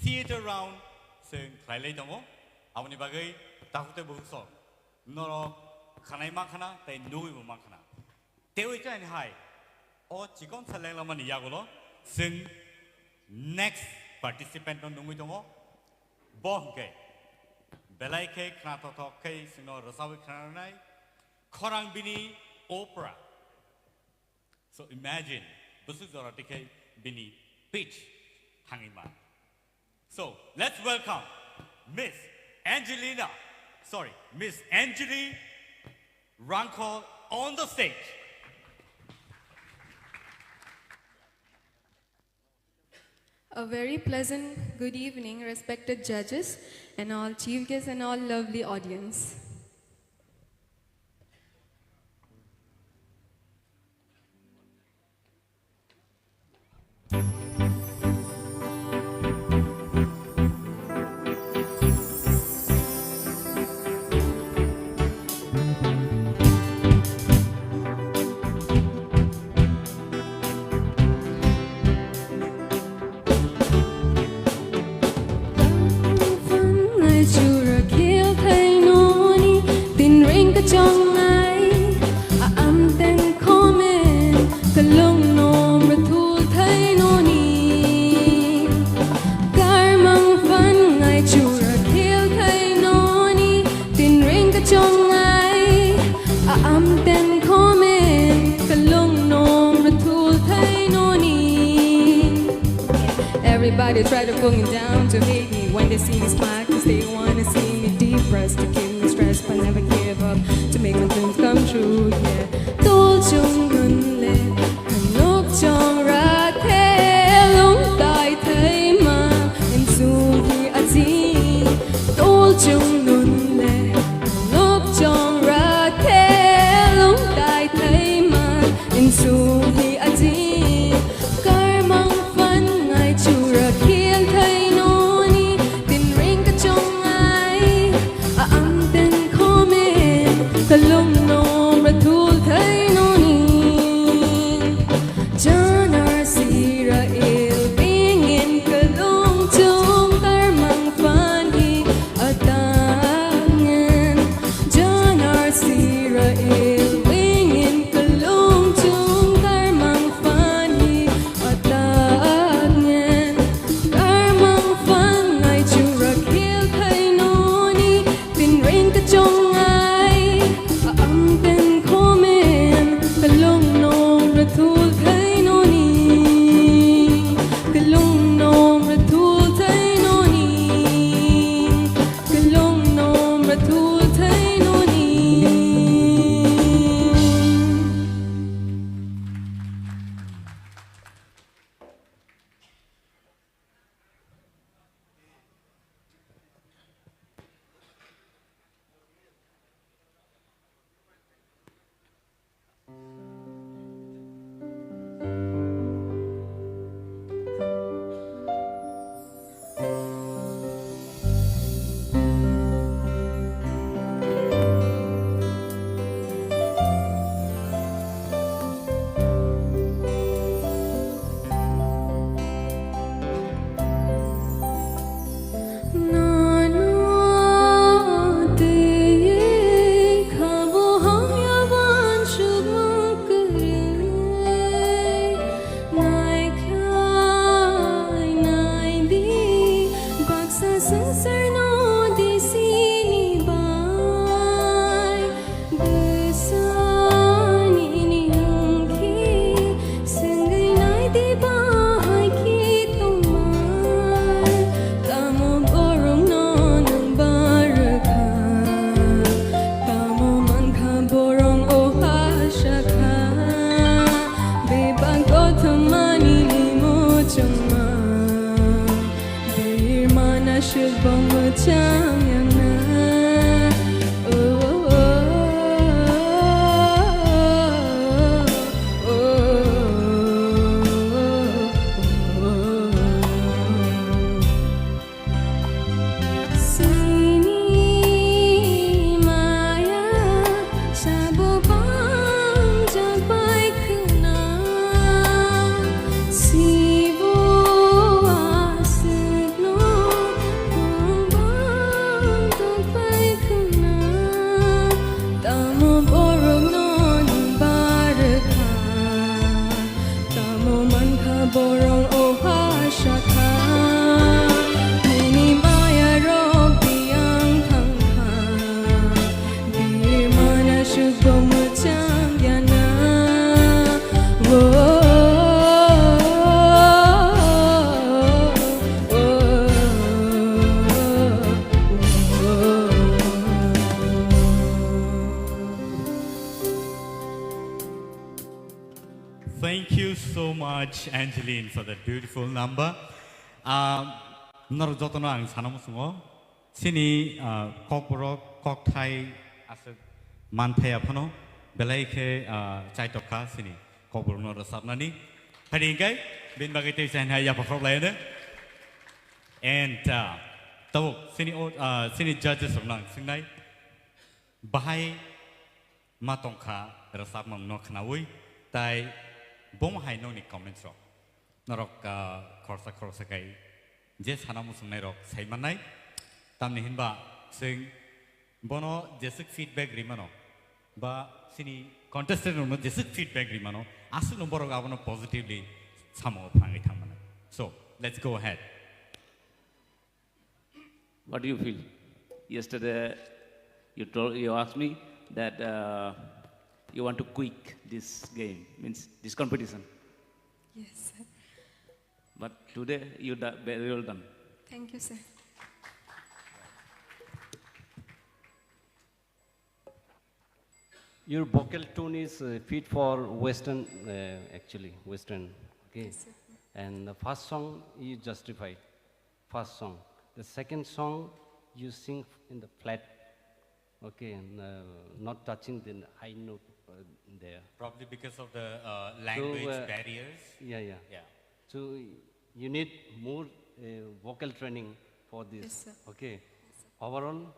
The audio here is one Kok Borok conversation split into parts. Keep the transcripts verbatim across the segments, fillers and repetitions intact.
theater round chwng khlailai tongo. Aboni bagwi takhuk tei bukhuk sok norok khanai mankhana tei nugwibo mankhana. Tei oi chani hai o chikon sa lenglamani yagulo chwng next participant no nungwi tongo. Bo hwnkhe belai khe khna thokthok khe chwngno rwchapwi khna rwnai khorang bini opera. So imagine, bwswk jora tikhe bini pitch thangwi ma. So let's welcome Miss Angelina, sorry, Miss Anjali Rangkhol on the stage. A very pleasant good evening, respected judges and all chief guests and all lovely audience. Phan ngai chura khel thai noni, tin ring ka chong ngai, a am ten khomen, ka long nom ra thul thai noni. Kar mang phan ngai chura khel thai noni, tin ring ka chong ngai, a am ten khomen, ka long nom ra thul thai noni. Everybody try to pull me down to hate me when they see me smile, 'cause they wanna see me depressed, to keep me stressed, but never give up, to make my dreams come true, yeah. Tol chung nun le, nok chong ra the, long tai thai ma, in sung hi a chi. Tol chung nun le, nok chong ra the, long tai thai ma, in sung hi a chi. Kar mang phan ngai chura khel thai noni, tin ring ka chong ngai, a am ten khomen, ka long nom ra thul thai noni. Janar sira il bingin ka long chung kar mang phan hi a tangen. Janar sira il bingin ka long chung kar mang phan hi a tangen. Kar mang phan ngai chura khel thai noni, tin ring ka chong ngai, a am ten khomen, ka long nom ra thul thai noni, ka long nom ra thul thai noni, ka long nom ra thul thai noni. Sangsarno disini bai. Bwsani nini wngkhe swngwi nai di bahai khe tongmai. Tamo borokno nwng barwkha, tamo mankha borok o asakha. Bebak kothoma nini muchungma. Birmana shilbong muchang yangna. Oh, oh, oh, oh, oh, oh. Sini maya sabo pangjak bai khna, sibo aswk no Angeline for that beautiful number. Um, norok jotono ang sana musungo. Sini, uh, kokborok, kokthai aswk manthai aphano belai khe, uh, chaitok kha sini kokborokno rwchapnani. Phadi hingkai bini bagwi tei chainai yapakhok laiyano. And, uh, tabuk sini o-, uh, sini judges rokno ang swngnai. Bahai ma tongkha rwchapmung no khnaui, tai bomo hai nokni comments rok. Norok, ah, khoroksa khoroksa kai je sana muchungnai rok sai mannai. Tamni hinba chwng bono jeswk feedback ri mano, ba sini contestant rokno jeswk feedback ri mano, aswkno borok abono positively samungo phrangwi thang mano. So, let's go ahead. What do you feel? Yesterday, you told, you asked me that, uh, you want to quit this game, means this competition. Yes, sir. But today, you do very well done. Thank you, sir. Your vocal tone is, uh, fit for Western, uh, actually, Western. Okay. Yes, sir. And the first song you justified. First song. The second song you sing in the flat. Okay, and, uh, not touching the high note, uh, there. Probably because of the, uh, language, uh, barriers. Yeah, yeah. Yeah. So you need more, uh, vocal training for this. Yes, sir. Okay. Yes, sir. Overall,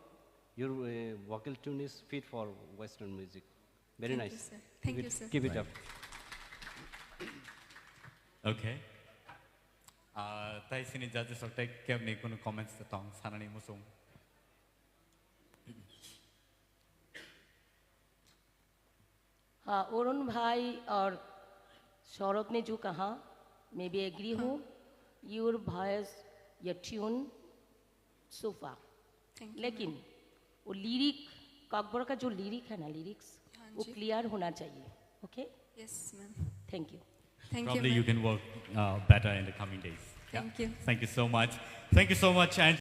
your, uh, vocal tune is fit for Western music. Very nice. Thank you, sir. Thank you, sir. Keep it up. Okay. Ah, tai sini judges rok tai kebni kunu comments ta tong sanani musung. हाँ, अरुण भाई और सौरभ ने जो कहा, मैं भी एग्री हूँ। Your voice, your tune, so far. Thank you, लेकिन वो लिरिक, ककबरक का जो लिरिक है ना, लिरिक्स, हाँ वो जी। क्लियर होना चाहिए। Okay? Yes, ma'am. Thank you. Thank you, ma'am. Probably you can work, uh, better in the coming days. Yeah? Thank you. Thank you so much. Thank you so much, and